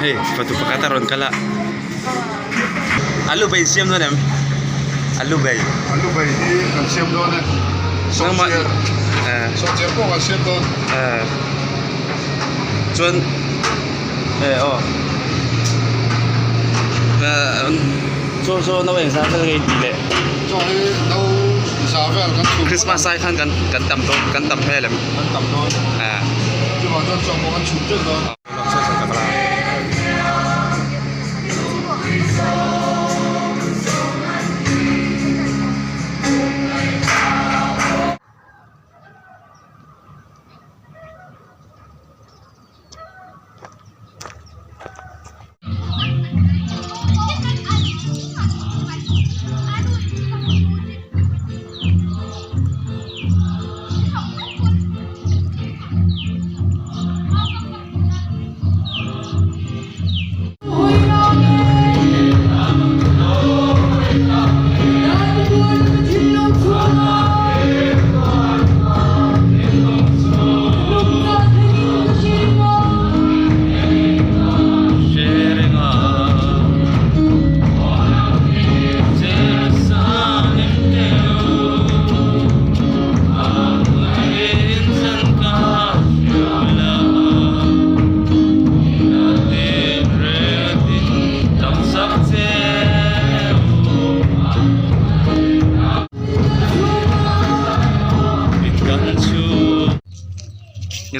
Hei fatu pakhat a rawn kal a alu bai siam dawn em alu bai alu bai hi kan siam dawn e sawhchiar sawhchiar pawh kan siam dawn chuan e aw chaw chaw no eng zat vel nge tih leh chaw hi no za vel kan chhum Christmas ai khan kan kan tam dawn kan tam hmel em kan tam dawn chuvang chuan chaw pawh kan chhum teuh dawn.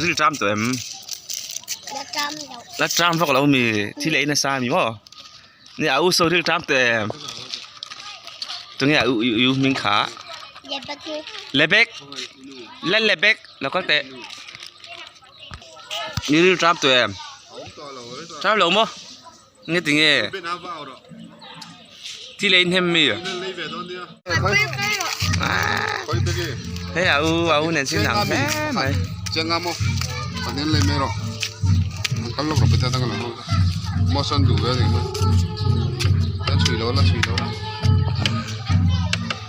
Ril ṭam tawh em? La ṭam vak lo mi thil ei nasa a ni maw? Ni a u saw ril ṭam tawh em? Tunge a u u hming kha? Lebek la lebek lo kal teh ni ril ṭam tawh em? Ṭam lo maw? Nge ti nge? Thil ei hnem mi? Hei a u a u nen chin ang hle mai.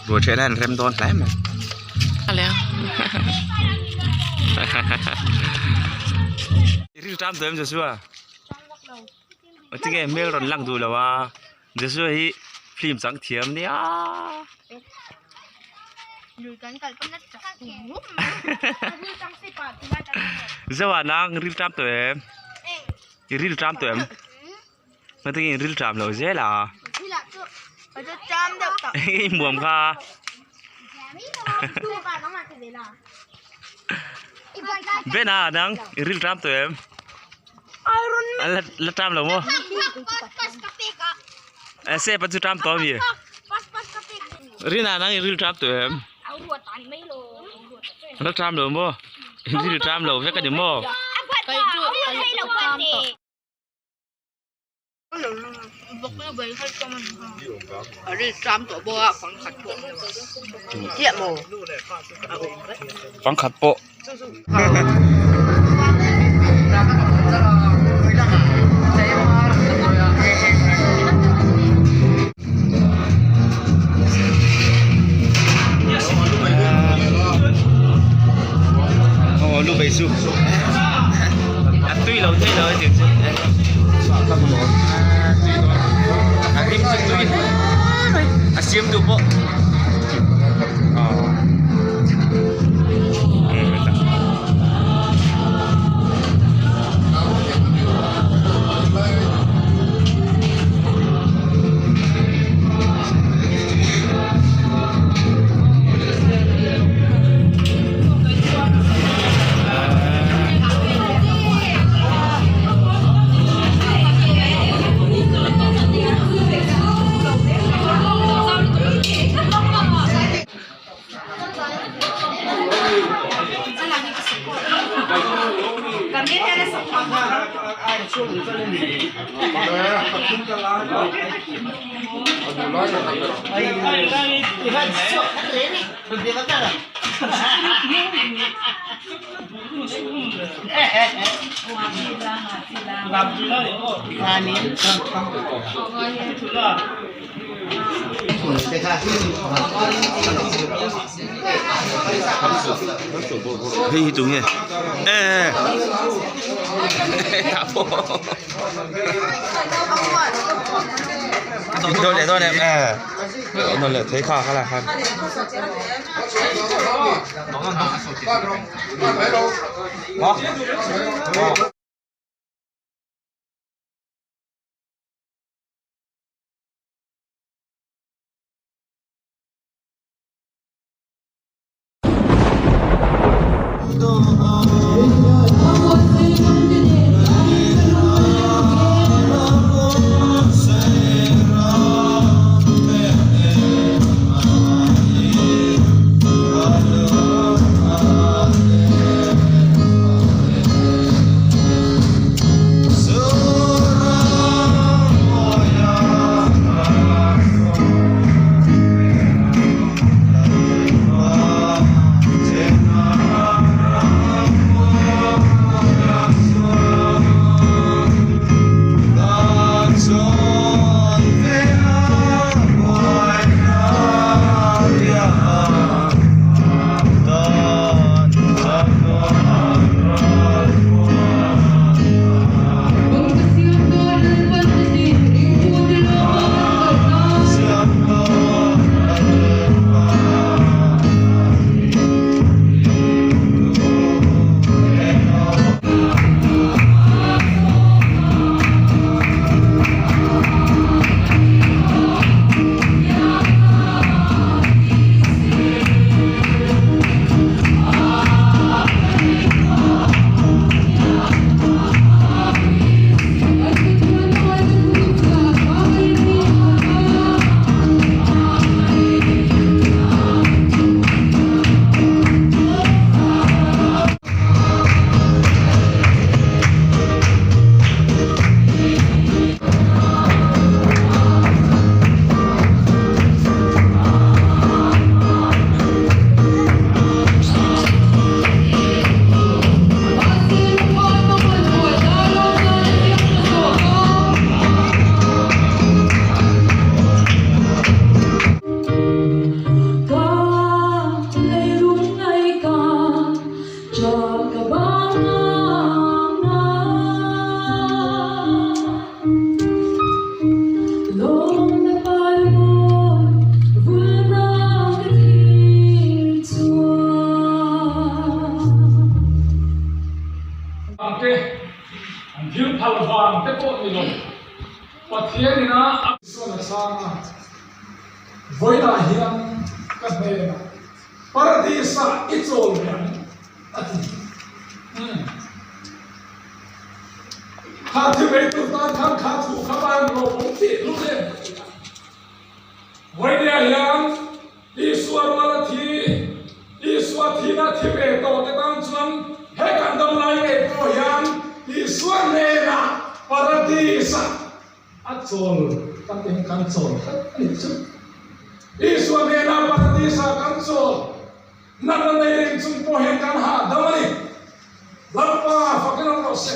Rua ṭhian hian rem dawn hle mai. Ril ṭam tawh em Joshua? Tinge hmel rawn lang duh lo a Joshua hi film chang thiam nia Zoa nang ril ṭam tawh em i ril ṭam tawh em ngatinge in ril ṭam loh zel a i muam kha Bena nang i ril ṭam tawh em. La ṭam lo maw? Se pa chu ṭam tawh mi? Rina nang i ril ṭam tawh em? La ṭam lo maw? Ril ṭam lo vek a ni maw? Pangkhat pawh. Aw lu bei chu a tui lo thei lo a tih chu a rim chu tui hle mai a siam tu pawh Hei hi tunge eh dawn leh dawn leh eh dawn leh thei kha kha lah khan. Te an thil phal vang te pawh ni lo Pathian ina a Isuan a chhang a, Vawiinah hian ka hnenah Paradis-ah i chawl ve ang a ti. Umm. Kha thi mai tur tan khan kha thu kha ban rawh awm tih lut em? Vawinia hian Isua ruala thi, Isua thina thi ve tawh te tan chuan he kan dam lai ngei pawh hian Isua hnenah Paradis-ah A chawl kan tih hi kan chawl tlat a nih chu. Isua hnenah Paradis-ah kan chawl natna nei reng chung pawh hian kan hahdam a ni. Lalpa fakin awm rawh se.